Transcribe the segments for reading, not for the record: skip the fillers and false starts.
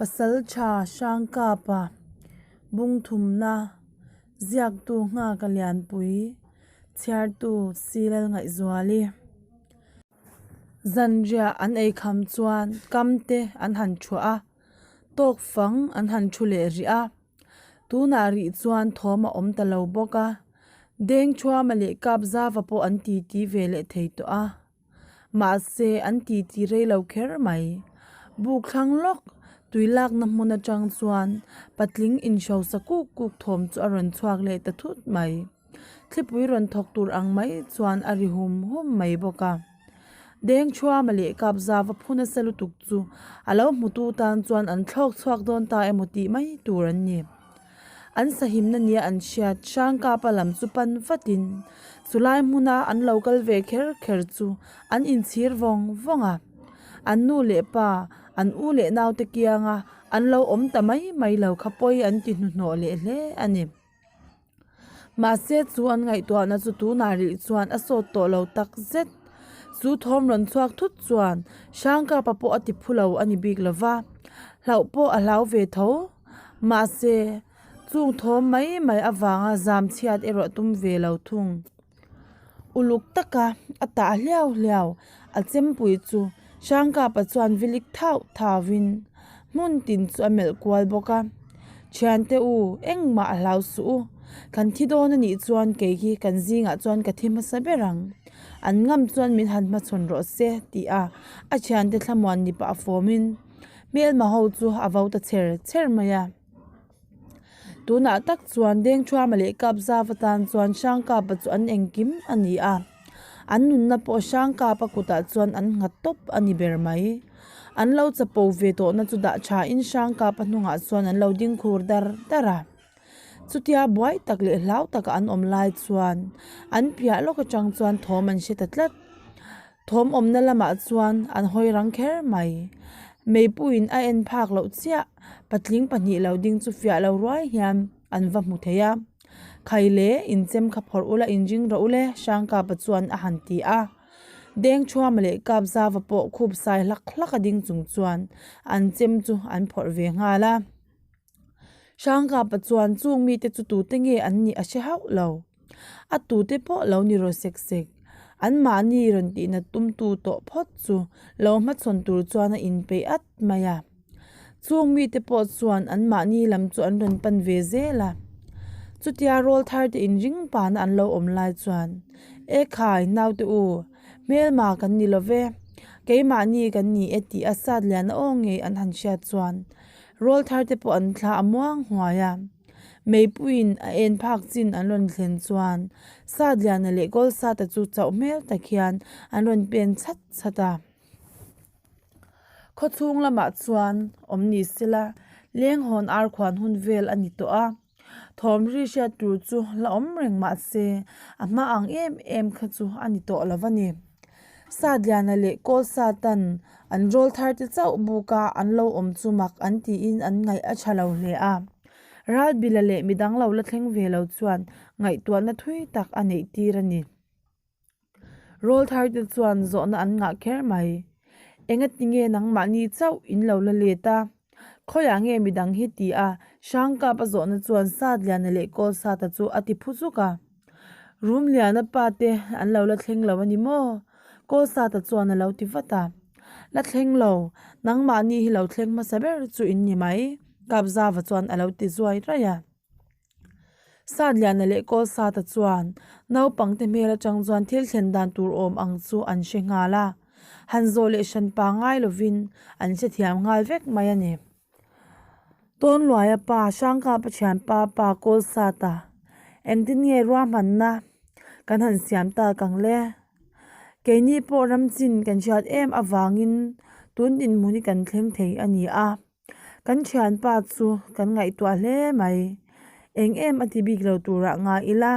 Pasaltha Hrangkapa Bungthumna Ziaktu Nghaka Lianpui Chhiartu Silal Ngaihzuali Zanriah an eikham chuan kam te an han thuah a, tawk fang an han thu leh rih a. Tunah rih chuan thawm a awm ta lo bawk a, Dengthuama leh Kapzava pawh an titi ve leh thei tawh a. Mahse an titi rei lo kher mai. Buk thlang lawk tui lakna hmun atang chuan patling inhrosa kuk kuk thawm chu a rawn chhuak leh ta thut mai. Thlipui rawn thawk tur ang mai chuan a ri hum hum mai bawk a. Dengthuama leh Kapzava phu nasa lutuk chu a lo hmutu tan chuan an thlawk chhuak dawn ta emaw tih mai tur an ni. An sahimna nia an hriat Hrangkapa lam chu pan vatin chulai hmuna an lo kal ve kher kher chu an inchhir vawng vawng a. An nu leh pa, an u leh naute kianga an lo awm ta mai mai lo kha pawi an ti hnuhnawh leh hle a ni. Mahse chu an ngaihtuahna chu tunah rih chuan a sawt tawh lo tak zet. Chu thawm rawn chhuak thut chuan Hrangkapa pawh a ti phu lo a ni bik lo va, hlauh pawh a hlau ve tho. Mahse chung thawm mai mai avanga zam chhiat erawh tum ve lo thung. Uluk taka a tah hliau hliau a chempui chu Hrangkapa chuan vilik thauh thauhin hmun tin chu a melh kual bawk a, Thiante u, engmah a hlau suh u, kan thi dawn a nih chuan kei hi kan zingah chuan ka thi hmasa ber ang, an ngam chuan min han hmachhawn rawh se tih a a thiante thlamuan ni pah fawmin hmelma ho chu a vo ta chher chher mai a. Tunah tak chuan Dengthuama leh Kapzava tan chuan Hrangkapa chu an engkim a ni a, an nunna pawh Hrangkapa kutah chuan an nghat tawp a ni ber mai. An lo chapo ve tawhna chu dah thain Hrangkapa hnungah chuan an lo ding khur dar dar a. Chutia buai tak leh hlau taka an awm lai chuan an piah lawk atang chuan thawm an hre ta tlat. Thawm awmna lamah chuan an hawi rang kher mai. Meipuiin a en phak loh chiah patling pahnih lo ding chu fiah lo ruai hian an va hmu thei a. Khai le inchem kha phawrh ula inring rawh ule Hrangkapa chuan a han ti a. Dengthuama leh Kapzava pawh khup sai hlak hlak a ding chung chuan an chem chu an phawrh ve nghal a. Hrangkapa chuan chung mite chu tute nge an nih a hre hauh lo. A tute pawh lo ni rawh sek sek. Anmahni rawn tihna tumtu tawh phawt chu lo hmachhawn tur chuan a inpeih at mai a. Chung mite pawh chuan anmahni lam chu an rawn pan ve zel a. Chutia rawl thar te inring pana an lo awm lai chuan, Ekhai, naute u, hmelma kan ni lo ve, keimahni kan ni e tih a sat lian a aw ngei an han hriat chuan Rawl thar te pawh an thla a muang huai a, meipuiin a en phak chin an rawn thlen chuan Satliana leh Kawlsata chu chauh hmel tak hian an rawn pen chhat chhat a. Khawchhung lamah chuan awm ni sela lenghawn ar khuan hun vel a ni tawh a, thawm ri hriat tur chu la awm reng mah se a hma ang em em kha chu a ni tawh lo a ni. Satliana leh Kawlsatan an rawl thar te chauh buka an lo awm chu mak an tiin an ngaih a tha lo hle a. Ralbila leh midang lo la thleng ve lo chuan ngaihtuahna thui tak a neih tir a ni. Rawl thar te chuan zawhna an ngah kher mai. Engati nge nangmahni chauh in lo la let a? Khawiah nge midang hi ti a? Hrangkap a zawhna chuan Satliana leh Kawlsata chu a ti phu zuk a. Rumliana pa te an lo la thleng lo a ni maw? Kawlsata chuan a lo ti vat a. La thleng lo, nangmahni hi lo thleng hmasa ber chu in ni mai, Kapzava chuan a lo ti zuai raih a. Satliana leh Kawlsata chuan naupangte hmel atang chuan thil thlen dan tur awm ang chu an hre nghal a, han zawh leh hran pangngai lovin an hrethiam nghal vek mai a ni. Tawnluaia pa Hrangkapa thianpa pa Kawlsata engtin nge ruahmanna kan han siam tak ang le? Keini pawh ramchin kan hriat em avangin tun dinhmun hi kan thleng thei a ni a. Kan thianpa chu kan ngaihtuah hle mai. Eng em a ti bik lo turah ngai ila.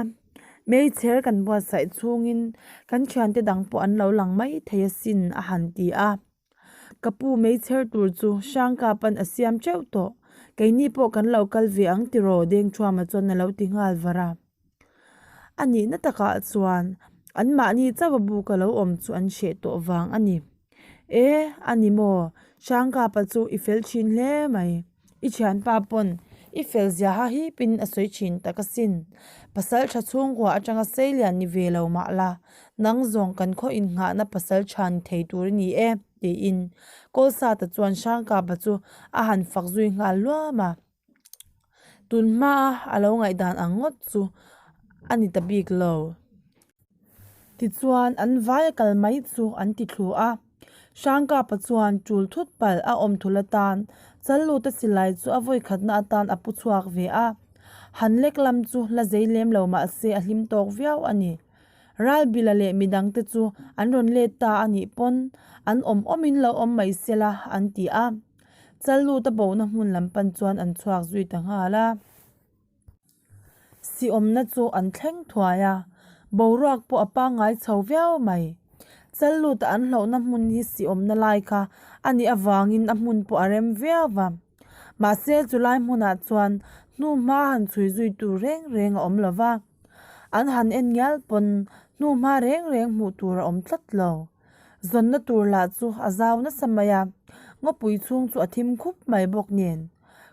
Meichher kan buatsaih chhungin kan thiante dang pawh an lo lang mai thei asin a han ti a. Ka pu meichher tur chu Hrangkapa'n a siam teuh tawh. Keini pawh kan lo kal ve ang tiraw Dengthuama chuan a lo ti nghal var a. A nihna takah chuan anmahni chauh a buk a lo awm chu an hreh tawh vang a ni. E, a ni maw? Hrangkapa chu i fel thin hle mai. I thianpa pawn i fel zia ha hipin a sawi thin tak asin. Pasal tha chhungkua atanga seilian ni ve lo mah la, nang zawng kan khaw innghahna pasal tha ni thei tur i ni e, tiin Kawlsata chuan Hrangkapa chu a han fak zui nghal luam a. Tun hmaa a lo ngaihdan ang ngawt chu a ni ta bik lo. Tichuan an vai a kal mai chu an ti thlu a. Hrangkapa chuan tul thut palh a awm thul atan Challuta silai chu a vawikhatna atan a pu chhuak ve a. Han lek lam chu la zei lem lo mah se a hlim tawk viau a ni. Ralbila leh midangte chu an rawn let ta a nih pawn an awm awmin lo awm mai sela an ti a. Challuta bona hmun lam pan chuan an chhuak zui ta nghal a. Siawmna chu an thleng thuai a, boruak pawh a pangngai chho viau mai. Challuta an hlauhna hmun hi siawmna lai kha a nih avangin a hmun pawh a rem viau va. Mahse chulai hmunah chuan hnuhma han chhui zui tur reng reng a awm lo va. An han en ngial pawn hnuhma reng reng hmuh tur a awm tlat lo. Zawnna tur lah chu a zau nasa mai a, ngawpui chhung chu a thim khup mai bawk nen.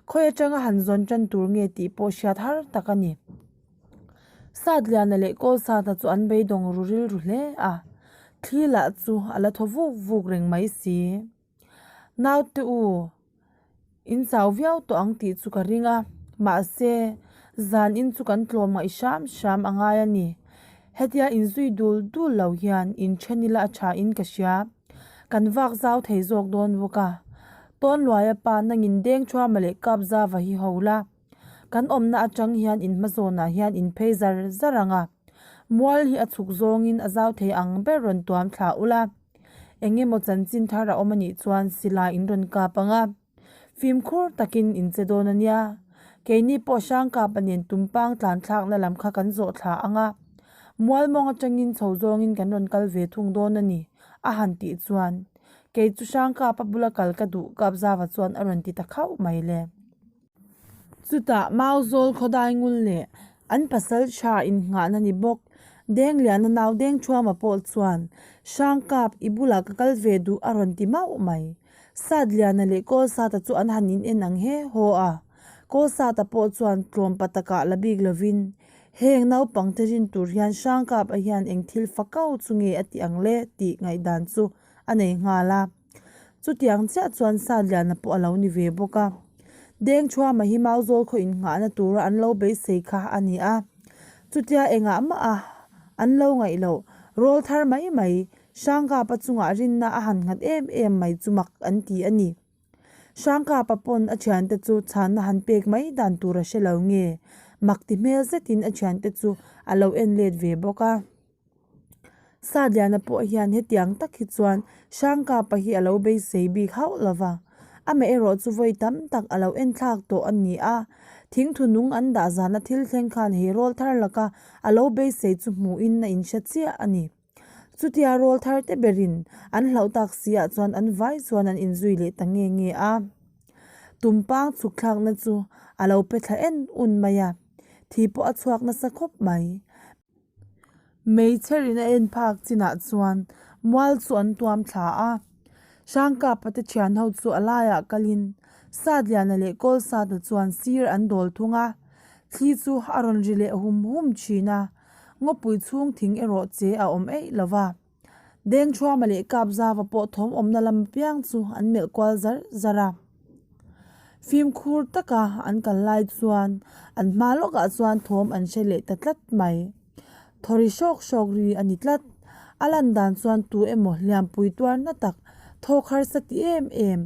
Khawi atanga han zawn tan tur nge tih pawh hriat har tak a ni. Satliana leh Kawlsata chu an beidawng ru rilru hle a, thli lah chu a la thaw vuk vuk reng mai si. Naute u, in chau viau tawh ang tih chu ka ring a, mahse zan in chu kan tlawm ngaih hram hram a ngai a ni. Hetia inzui dul dul lo hian inthen ila a tha in ka hria. Kan vak zau thei zawk dawn bawk a. Tawnluaia pa nangin deng thuama leh kap zava hi ho la. Kan awmna atang hian in hmazawnah hian in phei zar zar ang a. Mual hi a chhuk zawngin a zau thei ang ber rawn tuam thla ula. Eng emaw chanchin thar a awm anih chuan silai in rawn kap ang a, fimkhur takin in che dawn a nia. Keini pawh Hrangkapa nen tumpang tlan thlakna lam kha kan zawh thla ang a, Mualmawng atangin chho zawngin kan rawn kal ve thung dawn a ni, a han tih chuan kei chu Hrangkapa bula kal ka duh Kapzava chuan a rawn ti ta khauh mai le. Chutah Mauzawl khawdai ngul leh an pasal tha innghahna ni bawk. Dengliana nau Dengthuama pawh chuan, Hrangkap, i bulah ka kal ve duh a rawn ti mauh mai. Satliana leh Kawlsata chu an han in en ang he haw a. Kawlsata pawh chuan tlawm pa takah la bik lovin, Heng naupangte rin tur hian Hrangkap a hian eng thil fakau chu nge a tih ang le tih ngaihdan chu a nei nghal a. Chutiang chiah chuan Satliana pawh a lo ni ve bawk a. Dengthuama hi Mauzawl khaw innghahna tura an lo beisei kha a ni a. Chutia engah mah a an lo ngaih loh rawl thar mai mai Hrangkapa chungah rinna a han nghat em em mai chu mak an ti a ni. Hrangkapa pawn a thiante chu chhanna han pek mai dan tur a hre lo nge mak ti hmel zetin a thiante chu a lo en let ve bawk a. Satliana pawh hian hetiang tak hi chuan Hrangkapa hi a lo beisei bik hauh lo va, amaherawh chu vawi tam tak a lo enthlak tawh a ni a, thingthu nung an dah zana thil thleng khan he rawl thar laka a lo beisei chu hmuhin a inhre chiah a ni. Chutia rawl thar te berin an hlauh tak si ah chuan an vai chuan an inzui leh ta nge nge a. Tumpang chhuk thlakna chu a lo pe thla en un mai a, thi pawh a chhuak nasa khawp mai. Hmeichherin a en phak chinah chuan mual chu an tuam thla a, Hrangkapa te thian ho chu a laiah kalin Satliana leh Kawlsata chuan sir an dawl thung a, thli chu a rawn ri leh hum hum thin a, ngawpui chhung thing erawh che a awm eih lo va. Dengthuama leh Kapzava pawh thawm awmna lam apiang chu an melh kual zar zar a. Fimkhur taka an kal lai chuan an hma lawkah chuan thawm an hre leh ta tlat mai. Thaw ri hrawk hrawk ri a ni tlat. A lan dan chuan tu emaw hliampui tuar na tak thawk harsa ti em em,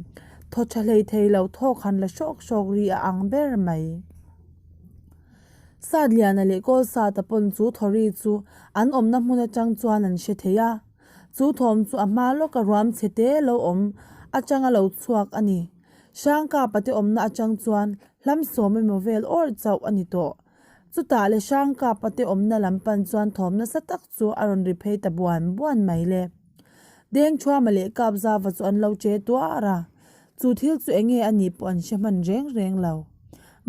thaw tha hlei thei lo thawk han la hrawk hrawk ri a ang ber mai. Satliana leh Kawlsata pawn chu thaw ri chu an awmna hmun atang chuan an hre thei a. Chu thawm chu a hma lawka ruam chhe te lo awm atanga lo chhuak a ni. Hrangkapa te awmna atang chuan hlam sawm emaw vel awr chauh a ni tawh. Chutah le Hrangkapa te awmna lam pan chuan thawm nasa tak chu a rawn ri phei ta buan buan mai le. Dengthuama leh Kapzava chu an lo che tuar a. Chu thil chu enge a nih pawh an hre hman reng reng lo.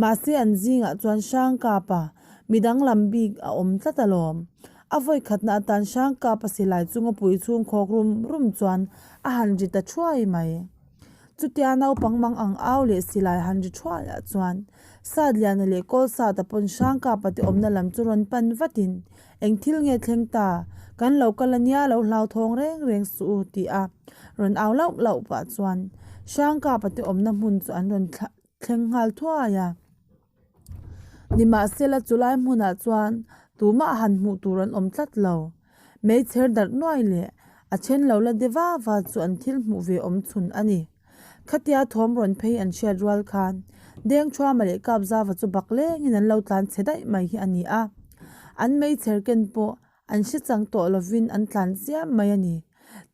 Mahse an zingah chuan Hrangkapa, mi danglam bik a awm tlat alawm. A vawi khatna atan Hrangkapa silai chunga pui chhung khawk rum rum chuan a han ri ta thuai mai. Chutia naupang mang ang au leh silai han ri thuaiah chuan Satliana leh Kawlsata pawn Hrangkapa te awmna lam chu rawn pan vatin, Eng thil nge thleng ta? Kan lo kal ania lo hlauthawng reng reng suh u ti a rawn au lauh lauh pah chuan Hrangkapa te awmna hmun chu an rawn thleng nghal thuai a. Nimahsela chulai hmunah chuan tumah han hmuh tur an awm tlat lo. Meichher darh nuai leh a then lo la de va va chu an thil hmuh ve awm chhun a ni. Khatia thawm rawn phei an hriat rual khan Dengthuama leh Kapzava chu bak lengin an lo tlan chhe daih mai hi a ni a. An meichher ken pawh an hre chang tawh lovin an tlan chiam mai a ni.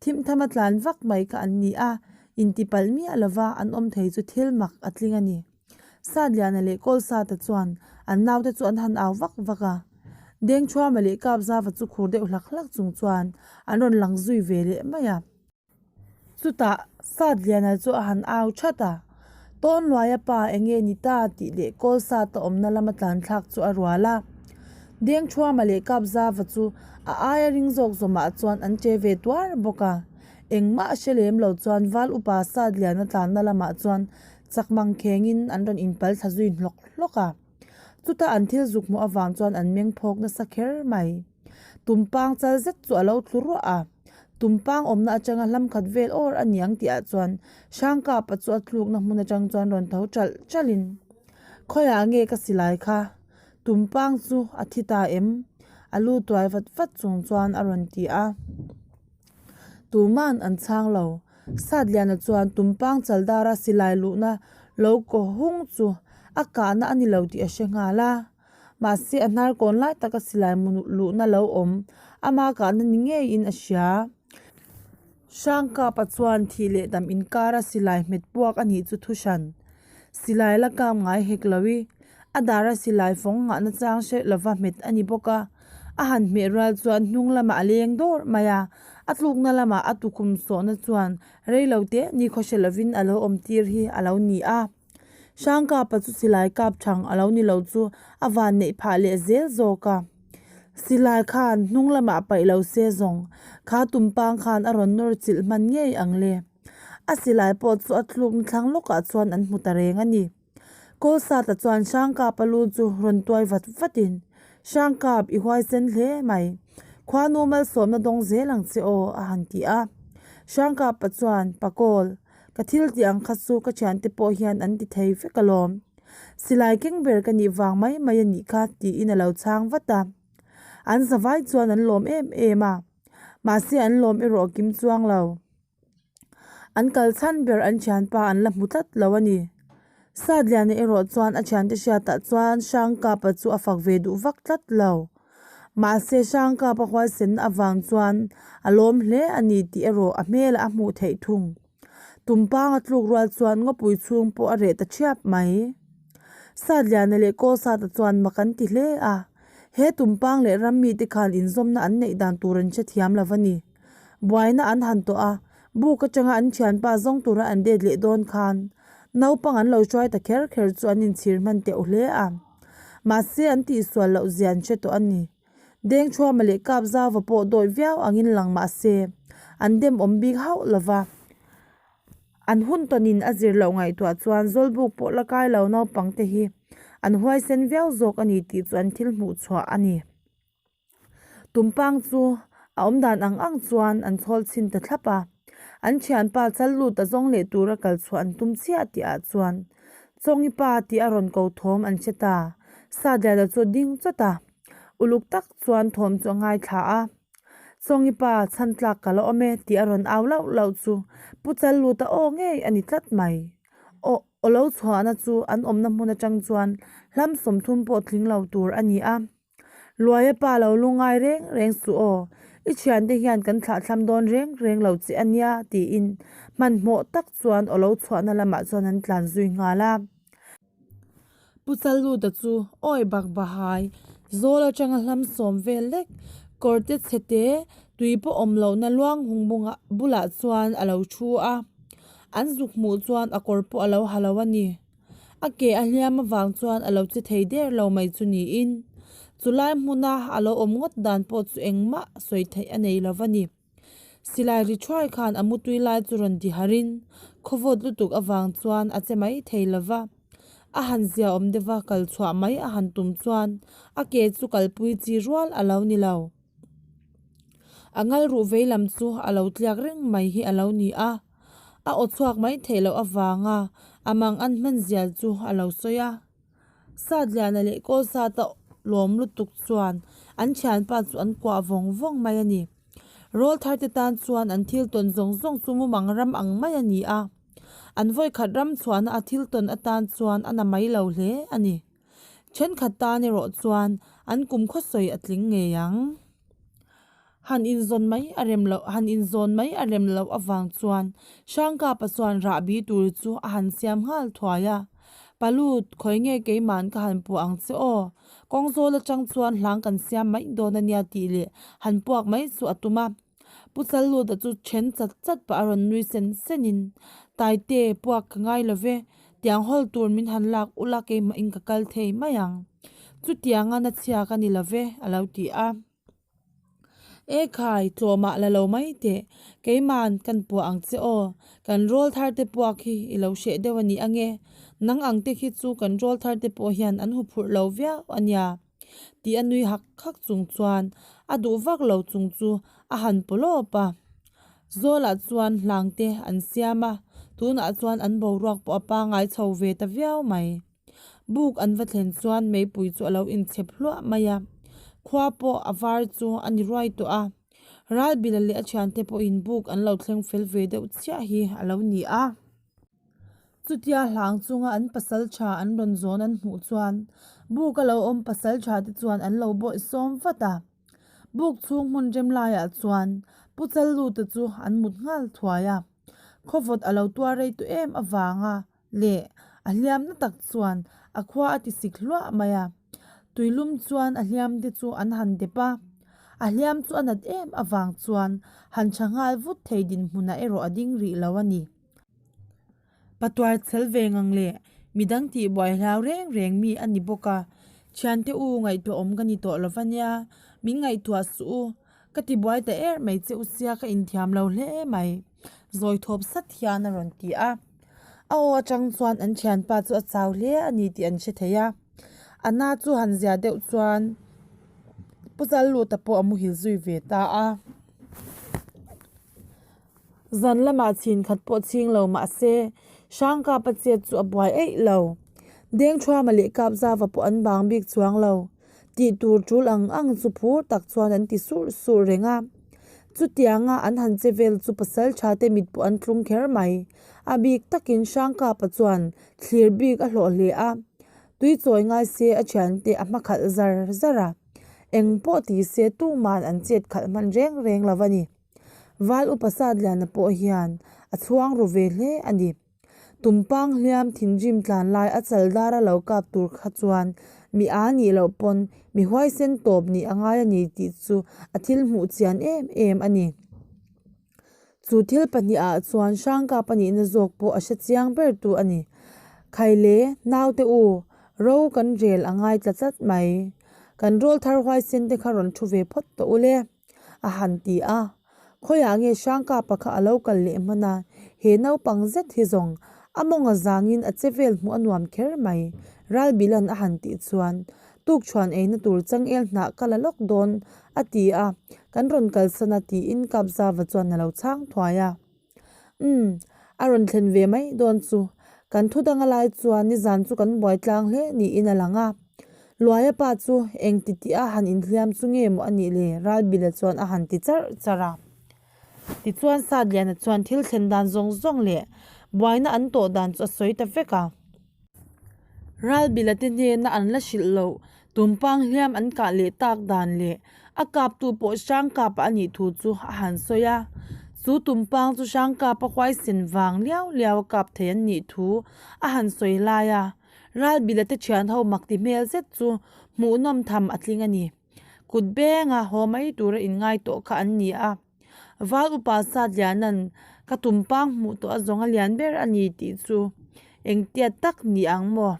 Thimthama tlan vak mai kha an ni a, intipalh miah lova an awm thei chu thil mak a tling a ni. Satliana leh Kawlsata chuan an naute chu an han au vak vak a. Dengthuama leh Kapzava chu khur deuh hlak hlak chung chuan an rawn lang zui ve leh mai a. Chutah Satliana chu a han au that a, Tawnluaia pa eng nge ni ta tih leh Kawlsata awmna lama tlan thlak chu a rual a. Dengthuama leh Kapzava chu a aia ring zawk zawmah chuan an che ve tuar bawk a. Engmah a hre lem lo chuan Val upa Satliana tlanna lamah chuan Chak mang khengin an rawn inpal thla zui hlawk hlawk a. Chuta an thil zuk hmuh avang chuan an meng phawk nasa kher mai. Tumpang chal zet chu a lo tlu ruah a. Tumpang awmna atanga hlam khat vel awr a niang tih ah chuan Hrangkapa chu a tlukna hmun atang chuan rawn tho ṭalh ṭalhin, Khawiah nge ka silai kha? Tumpang chu a thi ta em? A lu tuai vat vat chung chuan a rawn ti a. Tuman an chhang lo. Satliana chuan tumpang chaldara silai luhna lo kaw hung chu a kahna a ni lo tih a hre nghal a. Mahse a hnar kawn lai taka silai luhna lo awm ama kahna ni ngeiin a hria. Hrangkapa chuan thih leh dam inkara silai hmet puak a nih chu thu hran. Silai la kap ngai hek lo i, a dara silai fawng nghahna chang hreh lova hmet a ni bawk a. A han hmeh rual chuan hnung lamah a leng dawr mai a, a tlukna lamah a tukhum sawhna chuan rei lo te ni khawhre lovin a lo awm tir hi a lo ni a. Hrangkapa chu silai kap thang a lo ni lo chu a van neih phah leh zel zawk a. Silai khan hnung lamah paih lo se zawng, kha tumpang khan a rawn nawr chilh hman ngei ang le. A silai pawh chu a tlukna thlang lawkah chuan an hmu ta reng a ni. Kawlsata chuan Hrangkapa lu chu rawn tuai vat vatin, Hrangkap, i huaisen hle mai. Khuanu malsawmna dawng zel ang che aw, a han ti a. Hrangkapa chuan, Pakawl, ka thil tih ang kha chu ka thiante pawh hian an ti thei vek alawm. Silai keng ber ka nih vang mai mai a nih kha, tiin a lo chhang vat a. An zavai chuan an lawm em em a. Mahse an lawm erawh a kim chuang lo. An kal chhan ber an thianpa an la hmu tlat lo a ni. Satliana erawh chuan a thiante hriatah chuan Hrangkapa chu a fak ve duh vak tlat lo. Mahse Hrangkapa huaisenna avang chuan a lawm hle a ni tih erawh a hmelah a hmuh theih thung. Tumpanga tluk rual chuan ngawpui chhung pawh a reh ta thiap mai. Satliana leh Kawlsata chuan mak an ti hle a, he tumpang leh ram mite khan inzawmna an neih dan tur an hrethiam lo a ni. Buaina an han tawh a, buk atanga an thianpa zawng tura an det leh dawn khan naupang an lo hruai ta kher kher chu an inchhir hman teuh hle a. Mahse an tihsual loh zia an hre tawh a ni. Dengthuama leh Kapzauva pawh dawih viau angin lang mahse an demawm bik hauh lova. An hun tawnin a zir loh ngaihtuah chuan Zawlbuk pawh la kai lo naupangte hi an huaisen viau zawk a ni tih chu an thil hmuh chhuah a ni. Tumpang chu a awm dan ang ang chuan an chhawl chhin ta thlap a, an thianpa chal lut a zawng leh tura kal chhuah an tum chiah tih ah chuan Chawngi pa tih a rawn ko thawm an hre ta. Satliana chu a ding chawt a, uluk tak chuan thawm chu a ngaithla a. Chawngi pa chhan tlak ka la awm e tih a rawn au lauh lauh chu Pu Challuta aw ngei a ni tlat mai. Aw aw lo chhuahna chu an awmna hmun atang chuan hlam 30 pawh tling lo tur a ni a. Luaia pa lo lungai reng reng suh aw, i thiante hian kan thlahthlam dawn reng reng lo che a nia tiin hmanhmawh tak chuan aw lo chhuahna lamah chuan an tlan zui nghal a. Pu Challuta chu awi bak bahai, zawl atanga hlam sawm vel lek, kawrte chhe te, tui pawh awm lohna luang hung bungah bulah chuan a lo thu a, an zuk hmuh chuan a kawr pawh a lo ha lo a ni. A ke a hliam avang chuan a lo che thei der lo mai chu niin chulai hmuna a lo awm ngawt dan pawh chu engmah sawi theih a nei lo va ni. Silai ri thuai khan a mutui lai chu rawn ti harh in khawvawt lutuk avang chuan a che mai thei lo va. A han zia awm deuh va kal chhuah mai a han tum chuan a ke chu kalpui chi rual a lo ni lo. A ngal ruh vei lam chu a lo tliak reng mai hi a lo ni a. A aw chhuak mai theih loh avanga a mang an hman zia chu a lo sawi a. Satliana leh Kawlsata lawm lutuk chuan an thianpa chu an kuah vawng vawng mai a ni. Rawlthar te tan chuan an thil tawn zawng zawng chu mumang ram ang mai a ni a. An vawikhat ram chhuahna a thil tawn atan chuan a na mai lo hle a ni. Thenkhat tan erawh chuan an kum khawsawi a tling ngei ang. Han inzawn mai a rem loh han inzawn mai a rem loh avang chuan Hrangkapa chuan rahbi tur chu a han siam nghal thuai a. Palut, khawi nge keiman ka han puah ang che aw? Kawng zawl atang chuan hlang kan siam mai dawn a nia tih leh han puak mai chu a tum a. Pu Challuta chu then chat chat pah a rawn nui sen sen in, Taite, puak ka ngai lo ve, tiang hawl tur min han lak ula keimah in ka kal thei mai ang. Chutianga na chhia ka ni lo ve, a lo ti a. E khai, tlawmah la lo mai teh, keiman kan puah ang che aw, kan rawl thar te puak hi i lo hreh deuh a ni ange, nang ang te khi chu kan rawl thar te pawh hian an huphurh lo viau a nia. Tih a nui hak hak chung chuan a duh vak lo chung chu a han paw lawp a. Zawlah chuan hlang te an siam a, tunah chuan an boruak pawh a pangai chho ve ta viau mai. Buk an va thlen chuan meipui chu a lo inchhep hluah mai a, khua pawh a var chu a ni ruai tawh a. Ralbila leh a thiante pawhin buk an lo thleng fel ve deuh chiah hi a lo ni a. Chutia hlang chunga an pasal tha an rawn zawn an hmuh chuan buk a lo awm pasal tha te chuan an lo bawih sawm vat a. Buk chhung hmun rem laiah chuan Pu Challuta chu an mut nghal thuai a. Khawvawt a lo tuar rei tawh em avanga leh a hliamna tak chuan a khua a ti sik hluah mai a. Tuilum chuan a hliam te chu an han dep a, a hliam chu a nat em avang chuan han tha nghal vut thei dinhmunah erawh a ding rih lo a ni. Patuar chhel ve ngang leh midang tih buai hlau reng reng mi a ni bawk a, thiante u ngaihtuah awm ka ni tawh lo va nia, min ngaihtuah suh u, ka ti buai ta er mai che u sia ka inthiam lo hle mai, zawi thawp sat hian a rawn ti a. A aw atang chuan an thianpa chu a chau hle a ni tih an hre thei a, a na chu han zia deuh chuan Pu Challuta pawh a muhil zui ve ta a. Zan lamah chhin khat pawh chhing lo mah se, Hrangkapa chet chu a buai eih lo. Dengthuama leh Kapzava pawh an bang bik chuang lo. Tih tur tul ang ang chu phur tak chuan an ti surh surh reng a. Chutianga an han che vel chu pasal tha te mit pawh an tlung kher mai. A bik takin Hrangkapa chuan thlir bik a hlawh hle a. Tui chawi ngai se a thiante a hma khalh zar zar a. Eng pawh ti se tuman an chet khalh hman reng reng lo a ni. Val upa Satliana pawh hian a chhuang ru ve hle a ni. Tumpang hliam thinrim tlan lai a chal dar a lo kap tur kha chuan mi a nih loh pawn mi huaisen tawp nih a ngai a ni tih chu a thil hmuh chian em em a ni. Chu thil pahnihah chuan Hrangkap a nihna zawk pawh a hre chiang ber tu a ni. Khaile, naute u, ro kan rel a ngai tla tlat mai. Kan rawl thar huaisen te kha rawn thu ve phawt tawh u le. A han ti a, Khawiah nge Hrangkapa kha a lo kal leh hman a, he naupang zet hi zawng a mawnga zangin a che vel hmuh a nuam kher mai, Ralbilan a han tih chuan tukchhuan eina tur changel hnah ka la lawk dawn a ti a, kan rawn kalsan a tiin Kapzava chuan a lo chhang thuai a. Umm, a rawn thlen ve mai dawn chu. Kan thu dang a lai chuan nizan chu kan buai tlang hle niin a lang a. Luaia pa chu eng ti tih a han inhliam chu nge maw a nih le? Ralbila chuan a han ti charh charh a. Tichuan Satliana chuan thil thlen dan zawng zawng leh buaina an tawh dan chu a sawi ta vek a. Ralbila te hnena an la hrilh loh tumpang hliam an kah leh tak dan leh a kaptu pawh Hrangkapa a nih thu chu a han sawi a. Chu tumpang chu Hrangkapa huaisen vang liau liau a kap thei an nih thu a han sawi lai a. Ralbila te thian ho mak ti hmel zet chu hmuhnawm tham a tling a ni. Kut benga haw mai tura inngai tawh kha an ni a. Val upa Satliana'n ka tumpang hmuh tawh a zawng a lian ber a ni tih chu engtia tak ni ang maw?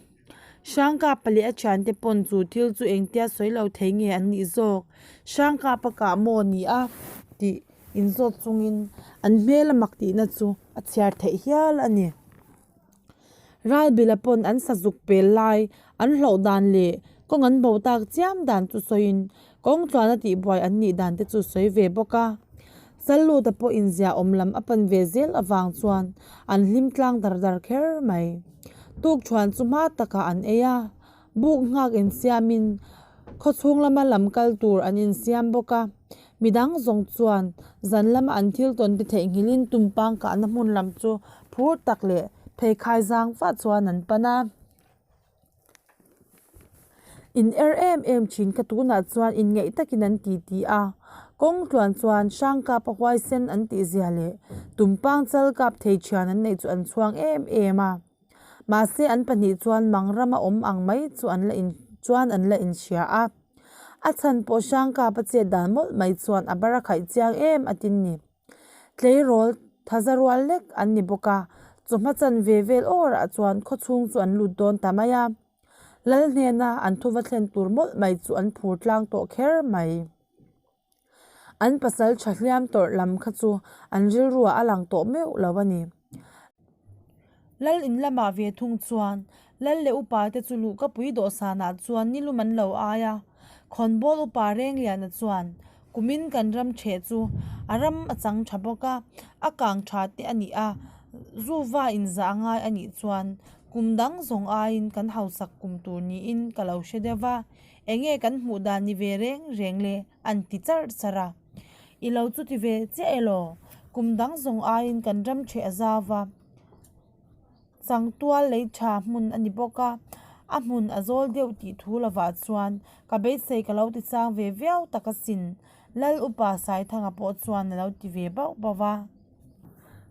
Hrangkapa leh a thiante pawn chu thil chu engtia sawi lo thei nge an nih zawk? Hrangkapa kah maw ni a? tih. inzawt chungin an hmel a mak tihna chu a chhiar theih hial a ni. Ralbila pawn an sazuk pel lai an hlauh dan leh kawng an bo tak chiam dan chu sawiin kawng tluana tihbuai an nih dan te chu sawi ve bawk a. Challuta pawh inzia awm lam a pan ve zel avang chuan an hlim tlang dar dar kher mai. Tukṭhuan chu hma takah an ei a, buk nghak insiamin khawchhung lama lam kal tur an insiam bawk a. Midang zawng chuan zan lama an thil tawn te theihnghilhin tumpang kahna hmun lam chu phur tak leh pheikhai zang vah chuan an pan a. In er em em thin kha tunah chuan inngeih takin an ti ti a, kawng tluan chuan Hrangkapa huaisen an tih zia leh tumpang chal kap thei thian an neih chu an chhuang em em a. Mahse an pahnih chuan mang rama awm ang mai chu an la in chuan an la inhria a. A chhan pawh Hrangkapa chet dan mawlh mai chuan a bar a khaih chiang em a tin ni. Tleirawl thaza rual lek an ni bawk a, chawhma chanve vel awrah chuan khawchhung chu an lut dawn ta mai a. Lal hnena an thuva thlen tur mawlh mai chu an phur tlang tawh kher mai. An pasal tha hliam tawrh lam kha chu an rilruah a lang tawh meuh lo a ni. Lal in lamah ve thung chuan Lal leh upa te chu luhkapui dawhsanah chuan nilum an lo ai a, Khawnbawl upa Rengliana chuan kumin kan ram ṭheh chu a ram a chang ṭha bawk a, a kang ṭha te a nih a, zuva inzah a ngai a nih chuan kum dang zawng aiin kan hausak kum tur niin ka lo hre deuh va, enge kan hmuh dan ni ve reng reng le an ti charh charh a. I lo chu ti ve chiah elaw? Kum dang zawng aiin kan ram ṭheh a zau va, changtual lei ṭha hmun a ni bawk a, a hmun a zawl deuh tih thu lovah chuan ka beisei ka lo ti chang ve viau tak asin, Lal upa Saithanga pawh chuan a lo ti ve bauh bauh va.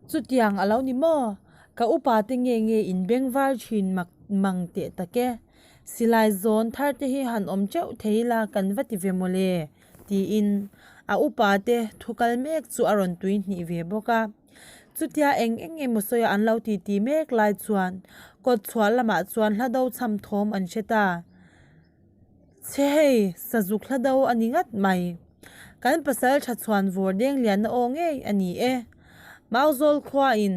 Chutiang a lo ni maw? Ka upa te nge nge in beng var ṭhin mak mang teh tak e. Silai zawn thar te hi han awm teuh thei ila kan va ti ve mawle. Tiin a upa te thu kal mek chu a rawn tui hnih ve bawk a. Chutia eng eng emaw sawi an lo ti ti mek lai chuan kawt chhuah lamah chuan hla do chham thawm an hre ta. Chhe hei, sazuk hla do a ni ngat mai. Kan pasal tha chhuan vawr deng lianna aw ngei a ni e. Mauzawl khuain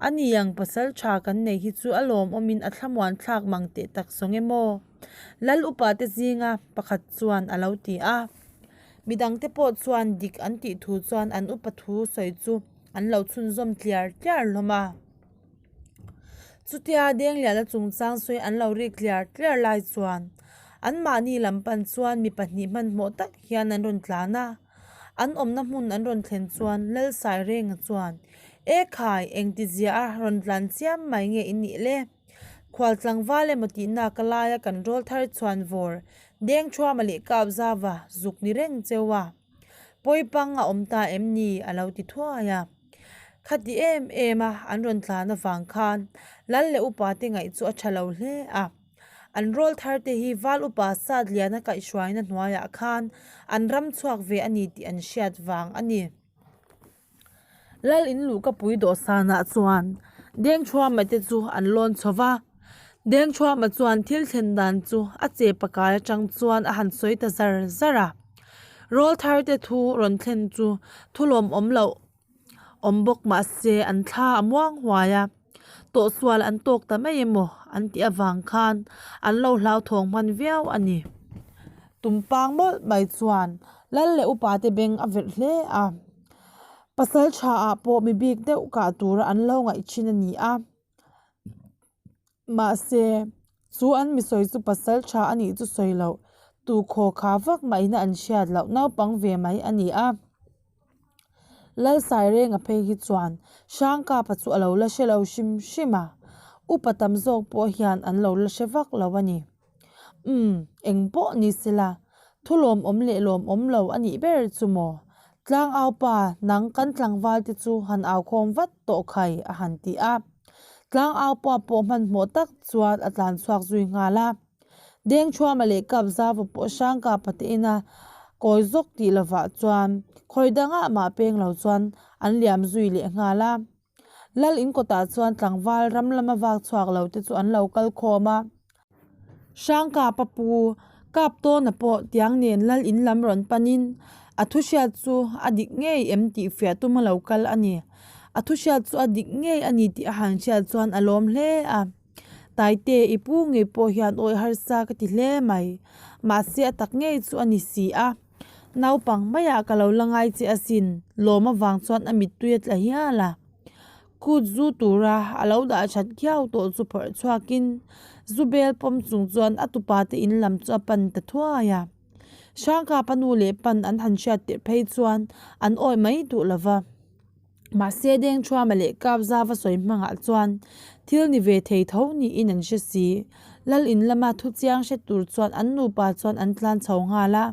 a ni ang pasal tha kan nei hi chu a lawmawmin a thlamuan thlak mang teh tak zawng em aw. Lal upa te zinga pakhat chuan a lo ti a. Midangte pawh chuan dik an tih thu chuan an upa thu sawi chu an lo chhunzawm tliar tliar hlawm a. Chutia Dengliana chungchang sawi an lo rik tliar tliar lai chuan anmahni lam pan chuan mi pahnih hmanhmawh tak hian an rawn tlan a. An awmna hmun an rawn thlen chuan Lal Sairenga chuan, E khai, engtizia a rawn tlan chiam mai nge i nih le? Khual tlangval emaw tihna ka laia kan rawl thar chuan vawr deng thuama leh kap zava zuk ni reng cheu a, pawipang a awm ta em ni a lo ti thuai a. Khati em em a an rawn tlan avang khan Lal leh upa te ngaih chu a tha lo hle a. An rawl thar te hi Val upa Satliana kaihhruaina hnuaiah khan an ram chhuak ve a ni tih an hriat vang a ni. Lal in luhkapui dawhsanah chuan Dengthuama te chu an lawn chho va, Dengthuama chuan thil thlen dan chu a che pakai atang chuan a han sawi ta zar zar a. Rawlthar te thu rawn thlen chu thu lawmawm loh awm bawk mah se an thla a muang huai a, tawhsual an tawk ta mai emaw an tih avang khan an lo hlauthawng hman viau a ni. Tumpang mawlh mai chuan Lal leh upa te beng a verh hle a, pasal tha ah pawh mi bik deuh kah tura an lo ngaih thin a ni a, mahse chu an mi sawi chu pasal tha a nih chu sawi loh tu khaw kha vak mahina an hriat loh naupang ve mai a ni a. Lal Sairenga phei hi chuan Hrangkapa chu a lo la hre lo hrim hrim a, upa tam zawk pawh hian an lo la hre vak lo a ni. Umm, eng pawh ni sela, thu lawmawm leh lawmawm lo a nih ber chu maw? Tlangau pa, nang kan tlangval te chu han au khawm vat tawh khai a han ti a. Tlangau pa pawh hmanhmawh tak chuan a tlan chhuak zui nghal a. Dengthuama leh Kapzava pawh Hrangkapa te ina kawi zawk tih lovah chuan khawi dangah mah peng lo chuan an liam zui leh nghal a. Lal in kawtah chuan tlangval ram lama vak chhuak lo te chu an lo kal khawm a. Hrangkapa pu. Kaptawna pawh tiang nen lal in lam rawn panin a thu hriat chu a dik ngei em tih fiah tuma lo kal a ni. A thu hriat chu a dik ngei a ni tih a han hriat chuan a lawm hle a. Taite i pu ngei pawh hian awi harsa ka ti hle mai. Mahse a tak ngei chu a ni si a. Naupang maiah ka lo la ngai che asin, lawm avang chuan a mittui a tla hial a. Kut zu tura a lo dah that khiau tawh chu phawrh chhuakin zu bel pawm chung chuan a tupa te in lam chu a pan ta thuai a. Hrangkapa nu leh pan an han hriat tirh phei chuan an awih mai duh lo va. Mahse Dengthuama leh Kapzava sawi hmangah chuan thil ni ve thei tho niin an hre si. Lal in lama thu chiang hre tur chuan an nupa chuan an tlan chho nghal a.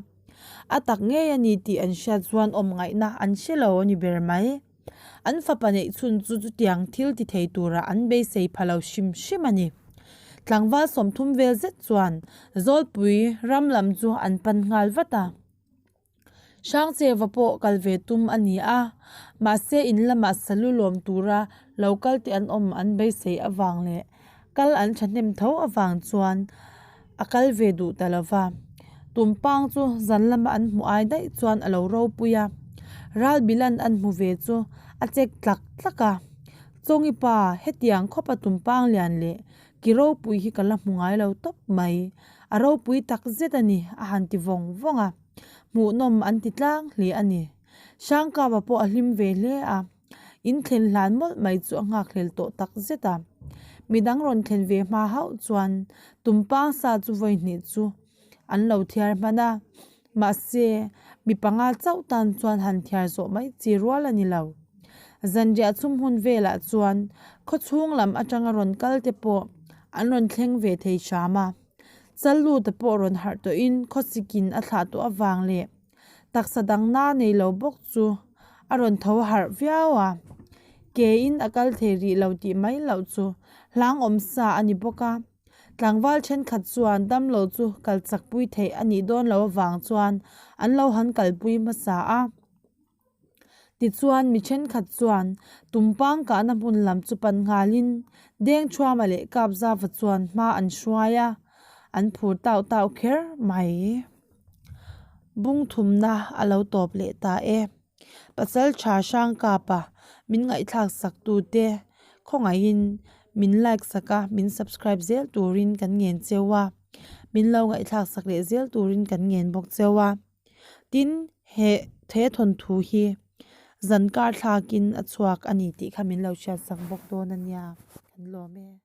A tak ngei a ni tih an hriat chuan awm ngaihna an hre lo a ni ber mai. An fapa neih chhun chu chutiang thil ti thei tura an beisei pha lo hrim hrim a ni. Tlangval 30 vel zet chuan Zawlpui ram lam chu an pan nghal vat a. Hrangcheva pawh kal ve tum a ni a, mahse in lamah salu lawm tura lo kal te an awm an beisei avang leh kal an thahnem tho avang chuan a kal ve duh ta lo va. Tumpang chu zan lama an hmuh ai daih chuan a lo ropui a, Ralbilan an hmu ve chu a chek tlak tlak a. Chawngi pa, hetiang khawpa tumpang lian leh ki ropui hi ka la hmu ngai lo tawp mai, a ropui tak zet a ni a han ti vawng vawng a. Hmuhnawm an ti tlang hle a ni. Hrangkapa pawh a hlim ve hle a. In thlen hlan mawlh mai chu a nghakhlel tawh tak zet a. Midang rawn thlen ve hma hauh chuan tumpang sa chu vawi hnih chu an lo thiar hman a. Mahse, mi panga chauh tan chuan han thiar zawh mai chi rual a ni lo. Zanriah chhum hun velah chuan khawchhung lam atanga rawn kal te pawh an rawn thleng ve thei hram a. Challuta pawh rawn harh tawhin khawsikin a thlah tawh avang leh taksa dang na nei lo bawk chu a rawn tho harh viau a, ke in a kal thei rih lo tih mai loh chu hlang awm sa a ni bawk a. Tlangval thenkhat chuan damlo chu kal chak pui theih a nih dawn loh avang chuan an lo han kalpui hmasa a. Tichuan mi thenkhat chuan tumpang kahna hmun lam chu pan nghalin Dengthuama leh Kapzava chuan hma an hruai a, an phur tau tau kher mai. Bung thumna a lo tawp leh ta e. Pasal tha Hrangkapa min ngaihthlak sak tute khawngaihin min like sak a, min subscribe zel turin kan ngen cheu a, min lo ngaihthlak sak leh zel turin kan ngen bawk cheu a. Tin, he he thawnthu hi zan kar thlakin a chhuak a ni tih kha min lo hriat sak bawk dawn a nia, kan lawm e.